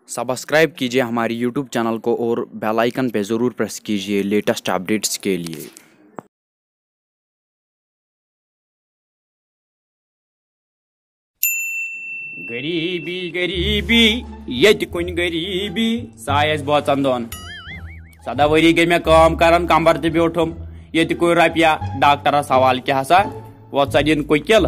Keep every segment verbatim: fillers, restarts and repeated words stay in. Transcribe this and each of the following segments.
Subscribe कीजिए हमारे YouTube channel को और बेल आइकन पे ज़रूर प्रेस कीजिए लेटेस्ट अपडेट्स के लिए। غریٖبی، غریٖبی، ییٚتہِ کُنہِ غریٖبی، سۄ آیہِ اَسہِ بٲژَن دۄن۔ سَداہ ؤری گٔے مےٚ کٲم کَران، کَمبَر تہِ بیوٗٹھُم۔ ییٚتہِ کُنہِ رۄپیہِ، ڈاکٹَرَس حوالہٕ کیٛاہ سا؟ وۄتھ سا دِن کُکِل،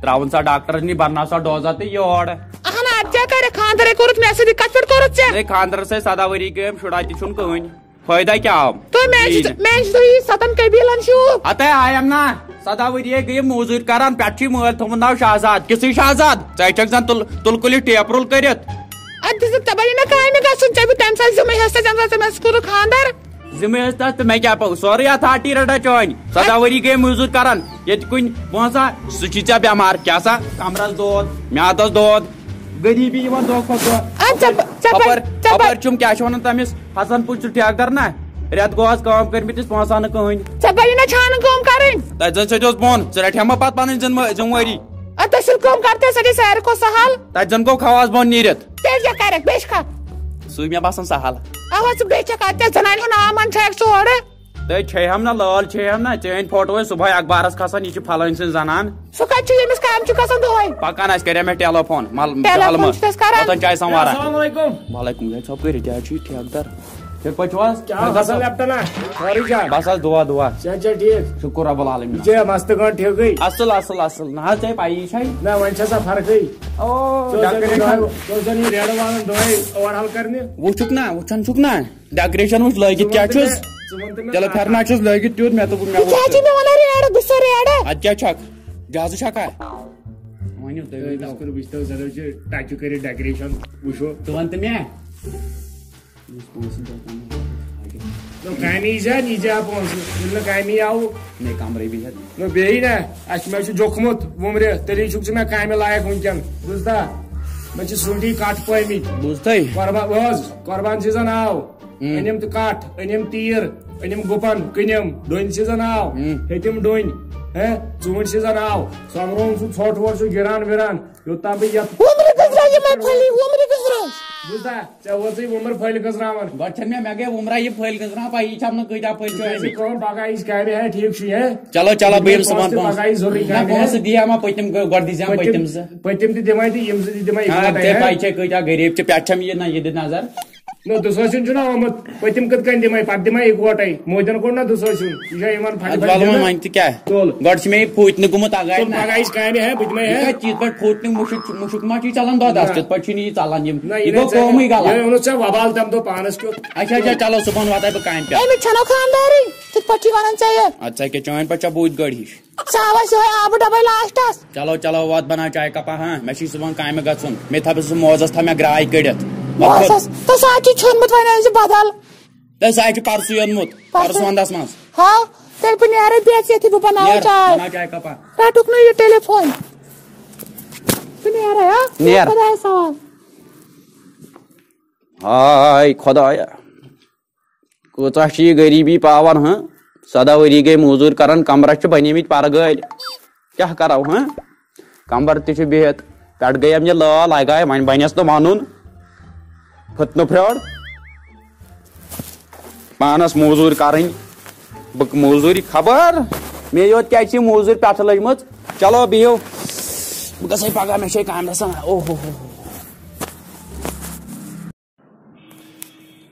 ترٛاوُن سا ڈاکٹرَس نِش، بَرناو سا ڈوزا تہٕ یور۔ اَہَن، اَدٕ کیٛاہ کَرِ؟ خانٛدَرے کوٚرُتھ مےٚ سۭتۍ، یہِ کَتھ پٮ۪ٹھ کوٚرُتھ ژےٚ؟ ہے، خانٛدرَس ہے سَداہ ؤری گٔے، أمۍ شُرۍ تہِ چھُنہٕ کٕہٕنۍ۔ فٲیدٕ کیٛاہ آو؟ تہٕ مےٚ چھُ، یی نہٕ۔ مےٚ چھُ یہِ سَتَن قبیٖلَن چھُ۔ ہَتَے آیم نا، سَداہ ؤری ہے گٔے موٚزوٗرۍ کَران، پٮ۪ٹھٕ چھُے مٲلۍ تھوٚمُت ناو شہزاد، کِژٕے شہزاد؟ ژٕ ہے چھَکھ زَن تُل-، تُلکُلہِ ٹیپ رول کٔرِتھ۔ اَدٕ دِژٕکھ ژےٚ بَنی مےٚ کامہِ گژھُن، ژےٚ بہٕ تَمہِ ساتہٕ ذِمہٕ ہیوٚس، تَمہِ ساتہٕ ژےٚ مےٚ سۭتۍ کوٚرُکھ خانٛدَر۔ ذِمہٕ ٲسۍ تَتھ تہٕ مےٚ کیٛاہ پَو، سورُے اَتھ آٹی رَٹان چٲنۍ۔ سَداہ ؤری گٔے موٚزوٗرۍ کَران، ییٚتہِ کُنہِ پونٛسہٕ سُہ چھُے ژےٚ بٮ۪مار، کیٛاہ سا؟ کَمرَس دود، میٛادَس دود، غریٖبی یِوان دۄہ کھۄتہٕ دۄہ۔ اَدٕ ژےٚ، ژےٚ، ژےٚ، ہَپٲرۍ، ژےٚ، ہَپٲرۍ چھُم کیٛاہ چھِ وَنان تَمِس؟ حسن پُج چھُ ٹھیکہٕ دَر نا، رٮ۪تھ گوٚو آز کٲم کٔرمٕتِس، پونٛسہٕ آو نہٕ کٕہٕنۍ۔ ژےٚ بَنی نہ چھانہٕ کٲم کَرٕنۍ؟ تَتہِ زَن سۭتۍ اوس بۄن، ژٕ رَٹہِ ہا مہ پَتہٕ پَنٕنۍ ذِمہٕ، ذِمہٕ وٲری۔ اَدٕ تٔسِل کٲم کَر تہِ، سۄ گٔے ساروی کھۄتہٕ سَہَل۔ تَتہِ زَن گوٚو خواز بۄن نیٖرِتھ۔ تیٚلہِ کیٛاہ کَرَکھ؟ بیٚیہِ چھِ کَتھ۔ سُے مےٚ باسان سَہَل۔ اَوا، ژٕ بیٚیہِ چھَکھ اَتہِ ژےٚ زَنانہِ ہُنٛد ناو وَن چھَکھ ژٕ اورٕ۔ تہٕ چھے ہم نہ لٲل، چھے ہم نہ، چٲنۍ فوٹو ٲسۍ صُبحٲے اخبارس کھسان، یہِ چھِ فلٲنۍ سٕنٛز زنان۔ سُہ کتہِ چھُ، ییٚمِس کامہِ چھُ گژھان دۄہے؟ پکان آسہِ، کریو مےٚ ٹیلیفون، مل-، ٹیلیفون ملمہٕ۔ چھُ تَس کران؟ وۄتھان چاے سموارا۔ السلام علیکم۔ وعلیکم، ہے ژھۄپ کٔرِتھ، یہِ حظ چھُ یہِ ٹھیکہٕ در۔ کِتھ پٲٹھۍ چھُو حظ؟ کیٛاہ حظ، اصل لیپٹن ہا؟ سورُے چھا؟ بس حظ، دعا، دعا۔ صحت چھا ٹھیٖک؟ شُکر رۄب العالمین۔ یہِ چھا مستہٕ گٲنٛٹھ ٹھیکٕے؟ اصل، اصل، اصل۔ نہ حظ، ژےٚ پَیی چھے۔ نہ، وۄنۍ چھےٚ سا فرقٕے۔ او، ژٕ اوسُکھ ڈاکٹر یہِ خان۔ دۄہے، ژٕ اوسُکھ یہِ ریڈٕ والان دۄہے اورٕ حل کرنہِ۔ وٕچھُکھ نا، وٕچھان چھُکھ نا؟ ڈیکوریشن وٕچھ لٲگِتھ ژٕ کیٛاہ وَن تہٕ چھُس؟ مےٚ، ژٕ وَن تہٕ مےٚ تیٚلہِ کَتھ پھٮ۪رنا اَکھ۔ چھُس لٲگِتھ تیُتھ، مےٚ دوٚپُکھ مےٚ ژٕ کیٛازِ ووٚن۔ چھُے مےٚ وَنان ریڈ؟ بہٕ چھُسا ریڈ؟ اَدٕ کیٛاہ چھَکھ؟ جہازٕ چھَکھا؟ وۄنۍ یِم تُہۍ تُہۍ ؤنۍ تَو۔ کَس کٔرِو، وٕچھ تو، زَن چھِ ٹَچہِ کٔرِتھ ڈیکوریشن وٕچھو۔ ژٕ وَن تہٕ مےٚ۔ یُس پونٛسہٕ دَپان۔ نو کامی زیادٕ، یہِ زیادٕ پونٛسہٕ۔ ییٚلہِ نہٕ کامی آوُ۔ مےٚ کَمرَے بِہِتھ۔ نو بیٚیہِ نہ، اَسہِ مےٚ چھُ جوٚکھمُت وُمرِ، تیٚلے چھُکھ ژٕ مےٚ کامہِ لایق وٕنکٮ۪ن۔ بوٗزتھا؟ مےٚ چھِ سُنٛڈی کَٹھ پٲمٕتۍ۔ بوٗزتھٕے؟ قربان، بوز، قربان سیٖزن آو۔ ہُم۔ أنِم تہٕ کَٹھ، أنِم تیٖر، أنِم گُپن، کٕنِم۔ ڈوٗنۍ سیٖزن آو، ہُم۔ ہیٚتِم ڈوٗنۍ۔ ہے، ژوٗنٛٹھۍ سیٖزن آو۔ سۄمرووُم سُہ ژھۄٹھ وۄٹھ، سُہ گِران وِران۔ یوٚتام بہٕ یَتھ وُمرِ گٔژھ درٛاے یِمے پھٔلی، وُمرِ گٔژھ درٛاے۔ بوٗزتھا؟ ژےٚ وٲژٕے وُمر پھٔلۍ گٔژھراوان۔ گۄڈٕ چھَنہٕ مےٚ، مےٚ گٔے وُمرا یہِ پھٔلۍ گٔژھراوان پَیی چھَم نہٕ کۭتیٛاہ پھٔلۍ چھِ ژٕ کٔرۍ زِ ٲمِتۍ۔ کٲم، پَگاہ یِژھ کامہِ ہے ٹھیٖک چھُ، ہے؟ چلو، چلو، بہٕ یِمہٕ صُبحن پونٛسہٕ تہِ پونٛسہٕ۔ پَگاہ یِژھ ضروٗری نہ، کامہِ ہے۔ پونٛسہٕ دِیہِ ہا ما پٔتِم، گۄڈٕ دِژ ہا پٔتِم، پٔتِم زٕ۔ پٔتِم تہِ دِمے تہٕ یِم زٕ تہِ دِمے آ، اِکوَٹَے، ژےٚ ہے؟ پَے چھے کۭتیٛاہ غریٖب چھِ، پٮ۪ٹھٕ چھَم یہِ نہ، یہِ دِ نظر۔ نہ، دُسٲسِن چھُنہ آمُت، پٔتِم کِتھ کٔنۍ دِمے، پَتہٕ دِمے اِکوَٹَے۔ موتٮ۪ن کوٚڑ نہ دُسٲسِن، یہِ چھا یِوان پھَٹہِ اَدٕ پھَٹہِ وَلہٕ وۄنۍ، دِنہٕ؟ وۄنۍ تہِ کیٛاہ؟ تُل۔ گۄڈٕ چھِ مےٚ یہِ پھوٗتۍ نہٕ گوٚمُت اَگَے تُل، نہ۔ پَگاہ یِژھ کامہِ ہے، بہٕ دِمے یہِ ہے۔ کَتہِ چیٖز پٲٹھۍ پھوٗتۍ نہٕ مُشُک چھُ، مُشُک ما چھُ یہِ ژَلان دۄدَس؟ نہ۔ تِتھ پٲٹھۍ چھُنہٕ یہِ ژَلان یِم۔ نہ، یہِ یہِ گوٚو نہ ژےٚ، قومٕے غلط۔ یہِ اوٚنُتھ ژےٚ وبال تَمہِ دۄہ پانَس کیُتھ۔ اچھا، اچھا، چلو، صُبحن واتَے بہٕ کامہِ پٮ۪ٹھ۔ أمِس چھَنہٕ خانٛدارٕے، تِتھ پٲٹھۍ چھِ وَنان ژےٚ یہِ۔ اَدٕ ژےٚ کیٛاہ، چٲنۍ پٲٹھۍ چھا بوٗتۍ گٲڑۍ ہِش؟ سُہ آو اَسہِ یِہوٚے آبہٕ ڈَبَے لاسٹَس۔ چلو، چلو، وات بَناو چاے کَپا، ہاں، مےٚ چھُے صُبحن کامہِ گژھُن۔ مےٚ تھاو ژٕ موزَس، تھاو مےٚ گرٛاے کٔڑِتھ۔ موزَس؟ تہٕ سُہ حظ چھُے ژھیوٚنمُت، وۄنۍ أنۍ زِ بدل۔ تہٕ سُہ حظ چھُ پَرسُے اوٚنمُت، پَرسُے؟ پَرُس وَنٛدَس منٛز۔ ہاو، تیٚلہِ بہٕ نیرَے بیٚیہِ ییٚتھی، بہٕ بَناوَے نیر، چاے۔ بَناو چاے کَپا۔ رَٹُکھ نہٕ یہِ ٹیلیفون۔ بہٕ نیرَے، ہا؟ نیر۔ خۄدایَس حوال۔ ہاے خۄدایا۔ کۭژاہ چھِ یہِ غریٖبی پاوان، ہاں؟ سَداہ ؤری گٔے موٚزوٗرۍ کران، کمرس چھِ بنیمٕتۍ پرٕ گٲلۍ۔ کیٛاہ کرو، ہاں؟ کمبر تہِ چھُ بِہِتھ، پٮ۪ٹھٕ گٔیم یہِ لٲل، لگے وۄنۍ بنٮ۪س نہٕ ونُن۔ فتنہٕ پھرٛٲر۔ پانس موٚزوٗرۍ کرٕنۍ، بہٕ موٚزوٗرۍ خبر، مےٚ یوت کیٛازِ چھِ موٚزوٗرۍ پٮ۪ٹھٕ لٔجمٕژ۔ چلو بِہِو، بہٕ گژھے پگاہ، مےٚ چھے کامہِ گژھان۔ اوہ ہو ہو ہو۔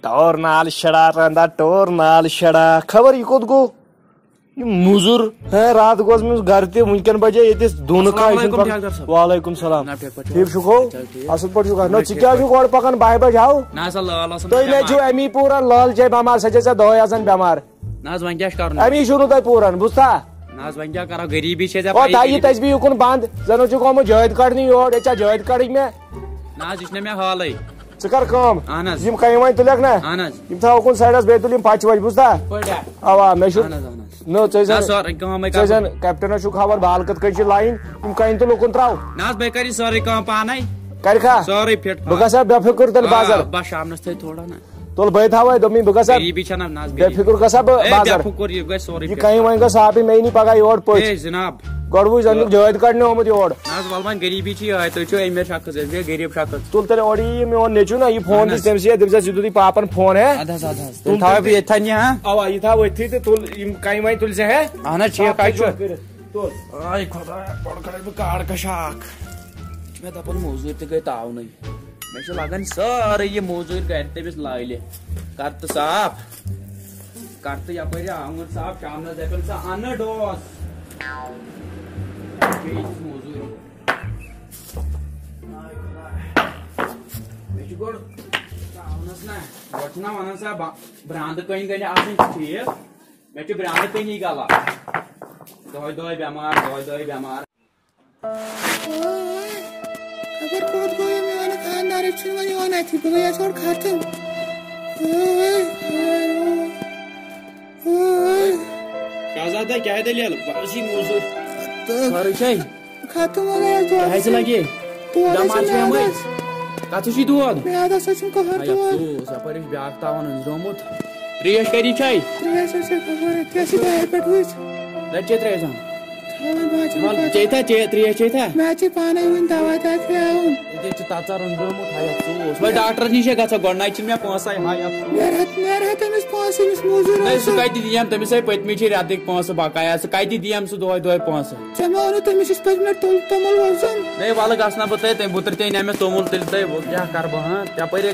ٹور نال شڑا رندا، ٹور نال شڑا۔ خبر یہِ کوٚت گوٚو؟ یہِ موٚزوٗر، ہے، راتھ گوس أمِس گرٕ تہِ، وٕنکٮ۪ن بجے ییٚتہِ دُنہٕ السلام کھاے چھُنہٕ علیکم، پکان۔ ٹھیک در صٲب۔ وعلیکم السلام۔ جناب، ٹھیک پٲٹھۍ چھِو؟ ٹھیٖک چھُکھو؟ ٹھیٖک، ٹھیٖک۔ اَصٕل پٲٹھۍ چھُکھا؟ نہ، نہ، ژٕ ٹھیک کیٛازِ چھُکھ پٲٹھۍ۔ اورٕ پکان باہہِ بجہِ ہاو؟ نہ سا، لٲل ٲسٕم تُہۍ نہ مےٚ چھِو چھُ اَمی پوٗرٕ لٲل جے بٮ۪مار، سۄ چھےٚ ژےٚ دۄہے آسان بٮ۪مار۔ نہ حظ، وۄنۍ کیٛاہ چھُ کرُن؟ اَمی چھُو نہٕ تۄہہِ پوٗران، بوٗزتھا؟ نہ حظ، وۄنۍ کیٛاہ کرو؟ غریٖبی چھےٚ ژےٚ او، پَیی، تھاو یہِ غریٖبی۔ تسبیٖح یُکُن بنٛد، زَن چھُکھ آمُت جٲدۍ کڑنہِ یور، ییٚتہِ چھا جٲدۍ کڑٕنۍ مےٚ؟ نہ حظ، یہِ چھُنہٕ مےٚ حالٕے۔ ژٕ کر کٲم۔ اہن حظ۔ یِم کَنہِ وَنہِ تُلٮ۪کھ نہ؟ اہن حظ۔ یِم تھاو اُکُن سایڈَس، بیٚیہِ تُل یِم پَچہِ وَچہِ، بوٗزتھا؟ پٲٹھۍ۔ اَوا، مےٚ چھُ۔ اہن حظ، اہن حظ۔ نہ، ژٕ نہ، ٲسۍ زَن، سورُے کٲمٕے ژٕ ٲسۍ زَن کَرُن۔ کیپٹنَس چھُکھ خبر بال کِتھ کٔنۍ چھِ لایِنۍ، یِم کَنہِ تُل اُکُن ترٛاو۔ نہ حظ، بہٕ کَرٕ یہِ سٲرٕے کٲم پانَے۔ کَرِکھا؟ سورُے فِٹ بہٕ پانَے۔ گژھٕ ہا بے فِکر تیٚلہِ آ، بازر۔ بَس شامنَس تھٲے تھوڑا نہ۔ تُل بٲے تھاوَے، دوٚپمَے بہٕ گژھٕ ہا، غریٖبی چھَنہٕ نہ حظ بے فِکر گژھٕ ہا بہٕ اے، بازر۔ بے فِکر، یہِ گژھِ سورُے یہِ فِکر۔ کَنہِ وۄنۍ گژھٕ ہا بہٕ مے نی پگاہ یور پٔژھۍ۔ اے جناب۔ گۄڈٕ وٕچھ زَن چھُکھ جٲدۍ کَڑنہِ آمُت یور۔ نہ حظ، وَلہٕ وۄنۍ غریٖبی چھِ یِہوٚے، تُہۍ چھِو أمیٖر شخص، أسۍ گٔے غریٖب شخص۔ تُل تیٚلہِ اورٕ یی یہِ میون نیٚچوٗ نہ، یہِ فون اہن دِژ حظ۔ تٔمِس، یہِ دٔپۍ زٮ۪س، یہِ دیُتُے پاپَن فون ہے۔ اَدٕ حظ، اَدٕ حظ۔ تُل تُل تھاوَے تیٚلہِ بہٕ ییٚتہِ تھَنہِ ہا۔ اَوا، یہِ تھاو أتھی تہٕ تُل یِم کَنہِ وَنہِ تُلۍ زِ ہے۔ اہن حظ، ٹھیٖک حظ چھُ۔ کٔرِتھ۔ تُل۔ آے خۄدایا، گۄڈٕ کَڑَے بہٕ کاڈ کَشا اَکھ۔ یہِ چھِ مےٚ دَپان موٚزوٗرۍ تہِ گٔے تاونٕے۔ مےٚ چھِ لَگان سٲرٕے یہِ موٚزوٗرۍ گَرِ تٔمِس لٲلہِ۔ کَر تہٕ صاف۔ کَر تہٕ یَپٲرۍ آنٛگُن صاف، شامنَس دَپن سۄ اَنہٕ ڈوس۔ بیٚیہِ یِژھ موٚزوٗرۍ۔ آے خۄدایا۔ مےٚ چھُ گۄڈٕ تاونَس نہ، گۄڈٕ چھُنہ وَنان سۄ با-، برٛانٛدٕ کٔنۍ گٔنۍ آسٕنۍ ٹھیٖک۔ مےٚ چھُ برٛانٛدٕ کٔنی غلط۔ دۄہَے دۄہَے بٮ۪مار، دۄہَے دۄہَے بٮ۪مار۔ خبر کوٚت گوٚو یہِ میون خانٛدارٕے چھُنہٕ وۄنۍ یِوان اَتھی، بہٕ گٔیَس گۄڈٕ ختم۔ شہزادہ، کیٛاہ دٔلیٖل؟ بہٕ حظ چھُے موٚزوٗرۍ۔ تہٕ خٲرٕے چھے؟ ختم ہو گیا دۄہَس کیٛازِ سۭتۍ۔ لگے؟ دۄہَس دَمار سۭتۍ چھُ یِمَے۔ میادَس۔ کَتھ چھُے دود؟ میادَس حظ چھُم قہر ہاے دود۔ افسوس، یَپٲرۍ چھُ بیٛاکھ تاوَن أنٛزرومُت۔ ترٛیش کَری چھے؟ ترٛیش حظ چھے قہر، تہِ حظ چھِ گَرِ پٮ۪ٹھ وٕچھ۔ نَتہٕ چے ترٛیش زَن؟ تھاوَن بہٕ حظ چھَس وَل، پَتہٕ۔ چیٚیہِ تھا، چے-، ترٛیش چیٚیہِ تھا؟ مےٚ حظ چھِ پانَے وٕنہِ دَوا تہِ اَتھ کھیٛاوُن۔ ییٚتہِ چھِ تَژَر أنٛزرومُت، ہاے افسوس۔ وۄنۍ ڈاکٹرَس نِش ہے گژھو گۄڈٕ، نَتہٕ چھِنہٕ مےٚ پونٛسَے، ہاے افسوس۔ نیرٕ ہا، نیرٕ ہا تٔمِس پونٛسہٕ، أمِس موٚزوٗرۍ ہے، سُہ اوس۔ کَتہِ دِیَم؟ تٔمِس ہے پٔتمہِ چھِ رٮ۪تٕکۍ پونٛسہٕ بقایا، سُہ کَتہِ دِیَم سُہ دۄہَے دۄہَے پونٛسہٕ؟ ژےٚ ما ووٚنُتھ تٔمِس یُس پٔتمہِ لَٹہِ توٚل-، توٚمُل ووٚزُن؟ ہے، وَلہٕ گژھ نہ بہٕ تۄہہِ، تٔمۍ بُترِ تہِ نہ مےٚ توٚمُل تُلہِ تۄہہِ، وۄنۍ کیٛاہ کَرٕ بہٕ، ہاں؟ یَپٲرۍ ہے،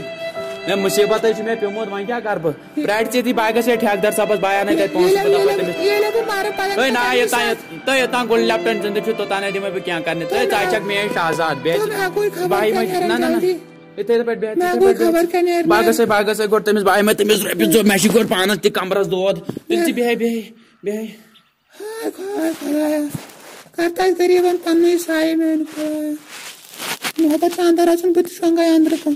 ہے، مُصیٖبت ہے چھِ مےٚ پیوٚمُت، وۄنۍ کیٛاہ کَرٕ بہٕ؟ پرٛارِ ژٕ ییٚتی، بہٕ ہا گژھٕ ہے ٹھیکہٕ دَر صٲبَس، بہٕ ہا اَنَے تَتہِ پونٛسہٕ، ییٚلہِ، بہٕ دَپَے ییٚلہِ، تٔمِس۔ ییٚلہِ بہٕ مَرٕ، پَگاہ ہے، نہ، کَرٕ یوٚتام، بہٕ یوٚت-، تۄہہِ یوٚتام گُلہِ لیپٹن زِنٛدٕ چھُ، توٚتام ہے دِمَے بہٕ کینٛہہ کَرنہِ۔ تۄہہِ تۄہہِ، ژٕ ہا نہ، چھَکھ میٛٲنۍ شہزاد، بیٚیہِ تۄہہِ نہ ہٮ۪کوٕے خبر بہٕ ہا یِمَے، کیٛاہ نہ، نہ، نہ۔ نیران۔ یِتھَے پٲٹھۍ بیٚہہ، مےٚ یِتھَے گوٚو پٲٹھۍ بیٚہہ۔ خبر کیٛاہ نیرِ بہٕ ہا مےٚ۔ گژھٕ ہے، بہٕ ہا گژھٕ ہے، گۄڈٕ تٔمِس، بہٕ ہا یِمَے تٔمِس رۄپیہِ ژور، مےٚ چھِ گۄڈٕ پانَس تہِ کَمرَس دود۔ تیٚلہِ ژٕ بیٚہہ، بیٚہہ، بیٚہہ۔ ہاے خۄداے خۄدایا، کر تس غریٖبن پننُے سایہِ میٛانہِ خۄدایا۔ محبت چھِ اندر اژُن، بہٕ تہِ شۄنٛگے اندرٕ کُن۔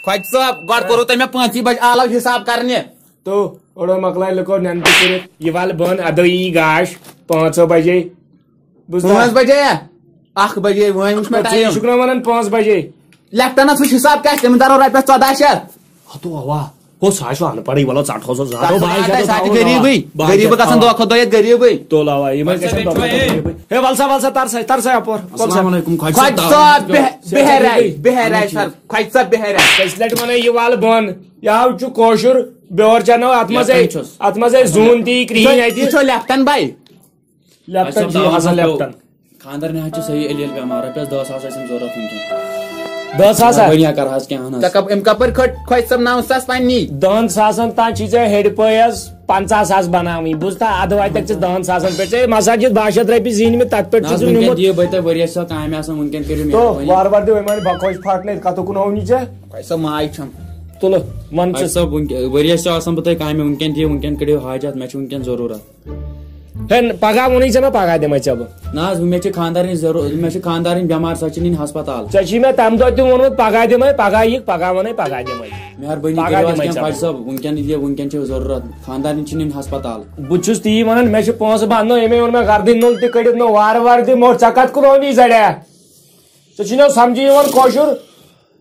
خۄجہِ صٲب، گۄڈٕ کوٚروٕ تۄہہِ مےٚ پانٛژِ بجہِ آلو حساب کرنہِ۔ تو اوڑو مۄکلایہِ لُکو نٮ۪نٛدٕ کٔرِتھ، یہِ وَلہٕ بۄن، اَدٕ یی گاش پانٛژو بجے۔ بوٗزتھا؟ پانٛژھ بجے یا؟ اَکھ بجے، وۄنۍ وٕچھ مےٚ ژٕ ٹایم۔ چھُکھ نا وَنان پانٛژھ بجے؟ لیپٹنس وٕچھ حساب کیٛاہ چھِ، تٔمِس دَرو رۄپیَس ژۄداہ شیٚتھ۔ ہتو اوا۔ ہو، سُہ حظ چھُ اَن پَڑٕے، وَلہٕ ژَٹ ہو سُہ زیادٕ۔ تَتھ ہو، بہٕ حظ سُہ چھُس حظ دَپان، سُہ حظ چھُ غریٖبٕے۔ بہٕ حظ غریٖبٕے چھُس گژھان دَپان۔ دۄہ کھۄتہٕ دۄہ ییٚتہِ غریٖبٕے۔ تُل اوا، یِم حظ گژھن دۄہ کھۄتہٕ دۄہ غریٖبٕے۔ ہے، وَلہٕ سا، وَلہٕ سا، تَر سا، تَر سا یَپور۔ وَلہٕ سا۔ السلام علیکم، خۄجہِ خۄجہِ صٲب۔ صٲب، بے-، بے ہیرے، بے ہیرے سر، خۄجہِ صٲب، بے ہیرے۔ أسۍ لَٹہِ وَنان یہِ وَلہٕ بۄن، یہِ حظ چھُ کٲشُر بیور چٮ۪نو، اَتھ منٛز ہے، لیپٹن چھُس۔ اَتھ منٛز ہے زوٗن تہِ یہِ کرٛہِنۍ اَتہِ۔ یہِ چھُ لیپٹن بھائی۔ لیپٹن، اچھا، جی، تاوَن حسن حظ پیوٚو۔ لیپٹن۔ خانٛدارنہِ حظ چھِ صحیح علیل بٮ۪مار، رۄپیَس دَہ ساس ٲسِم ضوٚرَتھ وٕنکٮ۪ن۔ دَہ ساس ہا؟ ؤنۍ ہا کَرٕ حظ کینٛہہ، اَہَن حظ۔ ژےٚ کَپ-، أمۍ کَپٲرۍ کھٔٹ-، کھۄتہِ صٲب نَو ساس پنٛنی؟ دَہَن ساسَن تام چھی ژےٚ ہیٚرِ پٲے حظ پنٛژاہ ساس بَناوٕنۍ، بوٗزتھا؟ اَدٕ واتٮ۪کھ ژٕ دَہَن ساسَن پٮ۪ٹھ۔ ژےٚ مساجد باہ شیٚتھ رۄپیہِ زیٖنۍ مٕتۍ، تَتھ پٮ۪ٹھ نہ چھُکھ حظ، زیوٗنمُت۔ وٕنکٮ۪ن دِیِو بہٕ تۄہہِ ؤریَس سۄ کامہِ آسان، وٕنکٮ۪ن کٔرِو تو مہربٲنی۔ وارٕ وارٕ دِ وۄنۍ مانہِ بۄکہٕ ہۄچھ پھاٹنٲیِتھ، کَتُک کُن ہوو نہٕ ژےٚ؟ خۄجہِ صٲب، ماے چھَم۔ تُلہٕ، وَن ژٕ۔ خۄجہِ صٲب، وٕنکٮ۪-، ؤریَس چھُ آسان بہٕ تۄہہِ کامہِ، وٕنکٮ۪ن دِیِو، وٕنکٮ۪ن کٔڑِو حاجت، مےٚ چھُ وٕنکٮ۪ن ضروٗرت۔ ہے، پگاہ ووٚنُے ژےٚ مےٚ، پگاہ دِمَے ژےٚ بہٕ۔ نہ حظ، مےٚ چھِ خانٛدارِنۍ ضروٗر-، مےٚ چھِ خانٛدارِنۍ بٮ۪مار، سۄ چھِ نِنۍ ہسپتال۔ ژےٚ چھی مےٚ تَمہِ دۄہ تہِ ووٚنمُت، پگاہ دِمَے، پگاہ یِکھ، پگاہ وَنَے، پگاہ دِمَے۔ مہربٲنی پگاہ کٔرِو حظ دِمَے کینٛہہ، ژےٚ خۄجہِ بہٕ۔ صٲب، وٕنکٮ۪ن یہِ، وٕنکٮ۪ن چھِ ضروٗرت۔ خانٛدارِنۍ چھِ نِنۍ ہسپتال۔ بہٕ چھُس تی وَنان، مےٚ چھِ پونٛسہٕ بنٛد، نہ، أمۍ ووٚن مےٚ گردٕنۍ نوٚل تہِ کٔڑِتھ، نہ وارٕ وارٕ دِ، مۄٹھ ژےٚ کَتھ کُن آو یہِ زَڑیا؟ ژےٚ چھُے نہ سَمجھی یِوان کٲشُر؟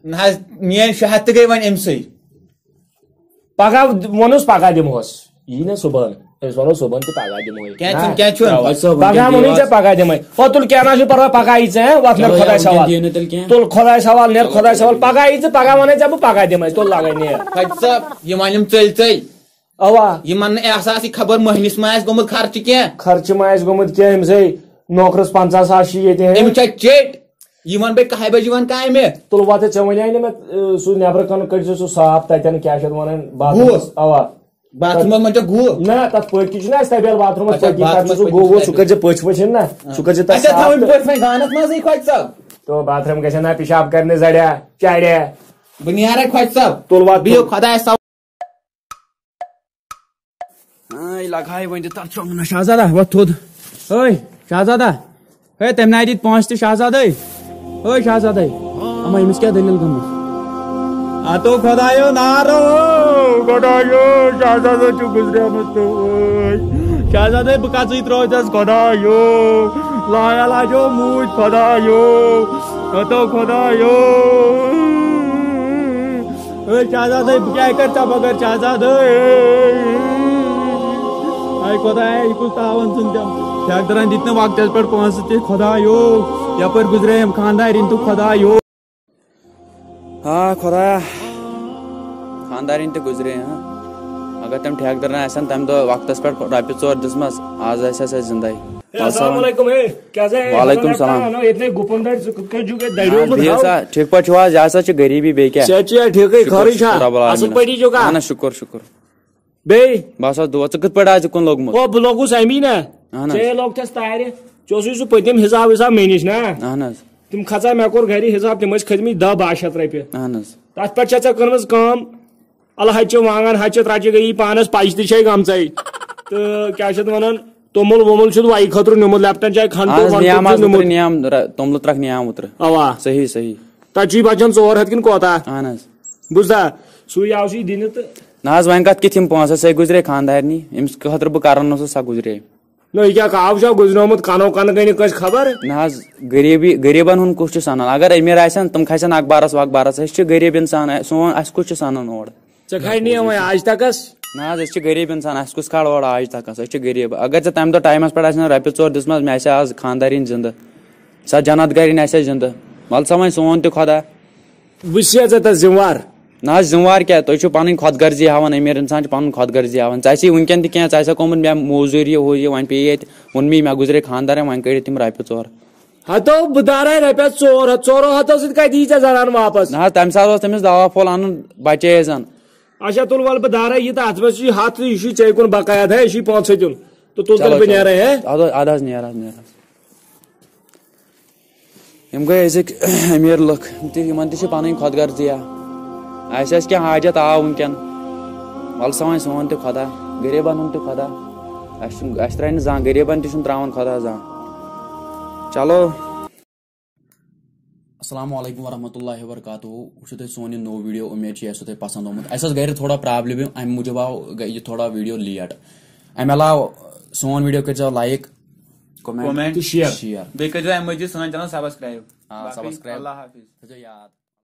نہ حظ، میٛٲنۍ شےٚ ہَتھ تہِ گٔے وۄنۍ أمۍ سٕے۔ پگاہ ووٚنُس، پگاہ دِمہوس۔ یی نہ صُبحن۔ أسۍ وَنو صُبحن تہِ پگاہ دِمہوے۔ کینٛہہ چھُنہٕ، نہ، کینٛہہ چھُنہٕ۔ ترٛاوَو۔ خۄجہِ صٲب، پگاہ وٕنکٮ۪ن ووٚنُے دِیِو ژےٚ، حظ۔ پگاہ دِمَے۔ ہو، تُل کینٛہہ نہ چھُ پَرواے، پگاہ یی ژےٚ، ہہ؟ وۄتھ نیر چلو، خۄدایَس یَوٕ حوال۔ دِیِو نہٕ تیٚلہِ کینٛہہ۔ تُل خۄدایَس حوال، نیر خۄدایَس حوال۔ پگاہ یی ژٕ، پگاہ وَنَے ژےٚ بہٕ، پگاہ دِمَے۔ تُل لَگَے نیر۔ خۄجہِ صٲب، یِم وَنٮ۪م ژٔلۍ ژٔلۍ۔ اَوا۔ یِمَن نہٕ احساسٕے، خبر مٔہنِس ما آسہِ گوٚمُت خرچہٕ کینٛہہ۔ خرچہٕ ما آسہِ گوٚمُت کینٛہہ، أمِس ہے نوکرَس پنٛژاہ ساس چھِ ییٚتہِ، ہے۔ أمِس چھا چیٚٹۍ؟ یِمن بے کاہہِ بجہِ یِوان کامہِ۔ تُل وۄتھ، ژےٚ وَنے نہٕ مےٚ، ٲ، سُہ نیٚبرٕ کَنہِ کٔڑۍ زِ سُہ صاف، تَتٮ۪ن کیٛاہ چھِ اَتھ وَنان، باتھ روٗمَس۔ گُہہ؟ اَوا۔ باتھ روٗمَس منٛز چھا گُہہ؟ نہ، تَتھ پٔتۍ کِنۍ چھُنہ اَسہِ تَبیل باتھ روٗمَس اچھا، پٔتۍ کِنۍ، باتھ تَتھ چھُ روٗمَس سُہ پٔتۍ گُہہ کِنۍ وُہہ، سُہ تَبیل۔ کٔرۍ زِ پٔچھۍ ؤچھِنۍ نہ، ہاں۔ سُہ کٔرۍ زِ تَتھ اچھا، صاف تھاوٕنۍ تہٕ پٔتۍ وۄنۍ گانَس منٛزٕے خۄجہِ صٲب۔ تو باتھ روٗم گژھِ ہا نہ پِشاب کَرنہِ زَڑیا، چَڑیا۔ بہٕ نیرے خۄجہِ صٲب۔ تُل وۄتھ، بِہِو تُل۔ خۄدایَس حوالہٕ۔ آے، لگہاے وۄنۍ تہِ تَتھ شۄنٛگنَس۔ شہزادہ، وۄتھ تھوٚد۔ ہے، شہزادہ۔ ہے، تٔمۍ ناے دِتۍ پونٛسہٕ تہِ شہزادے۔ ہے، شہزادے۔ اما، أمِس کیٛاہ دٔلیٖل گٔمٕژ؟ ہتو خۄدایو نارو، خۄدایو، شہزادے چھُ گُزریومُت توٗرۍ۔ شہزادے، بہٕ کَژٕے ترٛووتھَس خۄدایو۔ لا علاجو موٗدۍ خۄدایو۔ ہتو خۄدایو۔ شہزادے، بہٕ کیٛاہ کرٕ ژےٚ بغٲر شہزادے؟ اے خۄدایا، یہِ کُس تاوان ژھُن تٔمۍ؟ ٹھیکہٕ درن دِتۍ نہٕ وقتس پٮ۪ٹھ پونٛسہٕ تہِ، خۄدایو، یپٲرۍ گُزرے یِم خاندارِنۍ تہٕ خۄدایو۔ آ خۄدایا، خاندارِنۍ تہِ گُزرے، ہاں۔ اگر تٔمۍ ٹھیکہٕ درن آسن تمہِ دۄہ وقتس پٮ۪ٹھ رۄپیہِ ژور دِژمَس، آز آسہِ ہسا زندے۔ ہے، السلام علیکم۔ ہے، کیٛاہ سا، ہے، وعلیکم السلام۔ اَنو ییٚتہِ نَے گُپن دَرِ، ژٕ کِتھ کٔنۍ چھُکھ ییٚتہِ دَریومُت؟ آ، بِہِو ہاو۔ سا، ٹھیٖک پٲٹھۍ چھِو حظ؟ یہِ ہسا چھِ غریٖبی، بیٚیہِ کیٛاہ؟ صحت چھُ یا ٹھیٖکٕے، شُکُر، خٲرٕے چھا؟ شُکُر رۄب العالمینَس۔ اَصٕل پٲٹھی چھُکھا؟ اَہَن حظ، شُکُر، شُکُر۔ بیٚیہِ؟ بَس حظ، دُعا۔ ژٕ کِتھ پٲٹھۍ آے، ژٕ کُن لوٚگمُت؟ او، بہٕ لوٚگُس اَمی نا۔ اَہَن حظ۔ ژےٚ لوٚگ تھَس تارِ۔ ژےٚ اوسُے سُہ پٔتِم حِساب وِساب مےٚ نِش نا۔ اَہَن حظ۔ تِم کھژا، مےٚ کوٚر گَرِ حِساب، تِم ٲسۍ کھٔتۍ مٕتۍ دَہ باہ شیٚتھ رۄپیہِ۔ اَہَن حظ۔ تَتھ پٮ۪ٹھ چھےٚ ژےٚ کٔرمٕژ کٲم؟ الہٕ ہَچہِ وانٛگَن ہَچہِ ترٛچہِ گٔیی پانَس، پَچہِ تہِ چھے گٔمژَے۔ تہٕ کیٛاہ چھِ اَتھ وَنان، توٚمُل ووٚمُل چھُتھ وَیہِ خٲطرٕ نیوٗمُت، لیپٹن چاے کھنٛڈ اَہَن توٚو حظ، کھنٛڈ توٚو نیام چھُتھ آز اوترٕ نیوٗمُت۔ نیام، ترٛ-، توٚملہٕ ترٛکھ نیام اوترٕ۔ اَوا۔ صحیح، صحیح۔ تَتہِ چھُے بَچان ژور ہَتھ کِنہٕ کوتاہ؟ اَہَن حظ۔ بوٗزتھا؟ سُے آو سُے دِنہِ تہٕ۔ نہ حظ، وۄنۍ کَتھ کِتھ یِم پونٛسہٕ؟ سۄے گُزرے خانٛدارنی، ییٚمِس خٲطرٕ بہٕ کَران اوسُس، سۄ گُزرے۔ نہ، یہِ کیٛاہ کاو چھا گُزریومُت، کَنو کَنہٕ گٔے نہٕ کٲنٛسہِ خبر؟ نہ حظ، غریٖبی، غریٖبَن ہُنٛد کُس چھُ سَنان؟ اگر أمیٖر آسن، تِم کھسن اخبارَس وخبارَس۔ أسۍ چھِ غریٖب اِنسان، اَ-، سون، اَسہِ کُس چھُ سَنان اورٕ؟ ژےٚ کھاے نِیَم وۄنۍ آج تَکَس؟ نہ حظ، أسۍ چھِ غریٖب اِنسان، اَسہِ کُس کھال اورٕ آج تَکَس؟ أسۍ چھِ غریٖب۔ اگر ژےٚ تَمہِ دۄہ ٹایمَس پٮ۪ٹھ آسہِ ہا رۄپیہِ ژور دِژمَژ، مےٚ آسہِ ہا آز خانٛدارِنۍ زِندٕ۔ سۄ جنت گرِنۍ آسہِ ہا زِندٕ۔ وَلہٕ سا وۄنۍ سون تہِ خۄدا۔ بہٕ چھُسے ژےٚ تَس ذِمہٕ وار۔ نہ حظ، ذِمہٕ وار کیٛاہ؟ تُہۍ چھِو پَنٕنۍ خۄد غرضی ہاوان، أمیٖر اِنسان چھُ پَنُن خۄد غرضی ہاوان۔ ژےٚ آسی وٕنکٮ۪ن تہِ کینٛہہ، ژےٚ آسہِ کوٚمُت مےٚ موزوٗرۍ یہِ ہُہ یہِ، وۄنۍ پیٚیہِ ییٚتہِ، ووٚن مےٚ، مےٚ گُزرے خانٛدارَن، وۄنۍ کٔڑِتھ تِم رۄپیہِ ژور۔ ہتو، بہٕ دارے رۄپیس ژور ہتھ، ژورو ہتو سۭتۍ کتہِ یی ژےٚ زنان واپس؟ نہ حظ، تمہِ ساتہٕ اوس تٔمِس دوا پھوٚل انُن، بچے زن۔ اچھا، تُل ول بہٕ دارے یہِ تہٕ اتھ منٛز چھُ یہِ ہتھ تہٕ یہِ چھُے ژےٚ کُن بقایا، ہے، یہِ چھُے پانٛژھ ہتھ دیُن۔ تہٕ تُل چلو، تیٚلہِ بہٕ چلو۔ نیرے، ہے؟ ادٕ، ادٕ حظ نیر حظ، نیر حظ۔ یِم گٔے أزِکۍ أمیٖر لُکھ، تہِ، یِمن تہِ چھِ پنٕنۍ خۄد غرضی۔ اسہِ آسہِ کینٛہہ حاجت آو وٕنکٮ۪ن، ول سا وۄنۍ سون تہِ خۄدا، غریٖبن ہُنٛد تہِ خۄدا۔ اسہِ چھُنہٕ، اسہِ ترٛایہِ نہٕ زانٛہہ، غریٖبن تہِ چھُنہٕ ترٛاوان خۄدا زانٛہہ۔ چلو۔ السلام علیکم ورحمۃ اللہ وبرکاتہ۔ وٕچھِو تُہۍ سون یہِ نوٚو ویٖڈیو، اُمید چھِ یہِ آسیو تۄہہِ پسنٛد آمُت۔ اَسہِ ٲس گرِ تھوڑا پرابلم، اَمہِ موٗجوٗب آو گہ-، یہِ تھوڑا ویٖڈیو لیٹ۔ اَمہِ علاوٕ سون ویٖڈیو کٔرۍزیو لایک، کمنٹ کمنٹ تہٕ شیئر۔ شیئر۔ بیٚیہِ کٔرۍزیو اَمہِ مٔزیٖد سٲنۍ چینل سبسکرایب۔ آ، باقٕے سبسکرایب۔ اللہ حافظ۔ تھٲیزیو یاد۔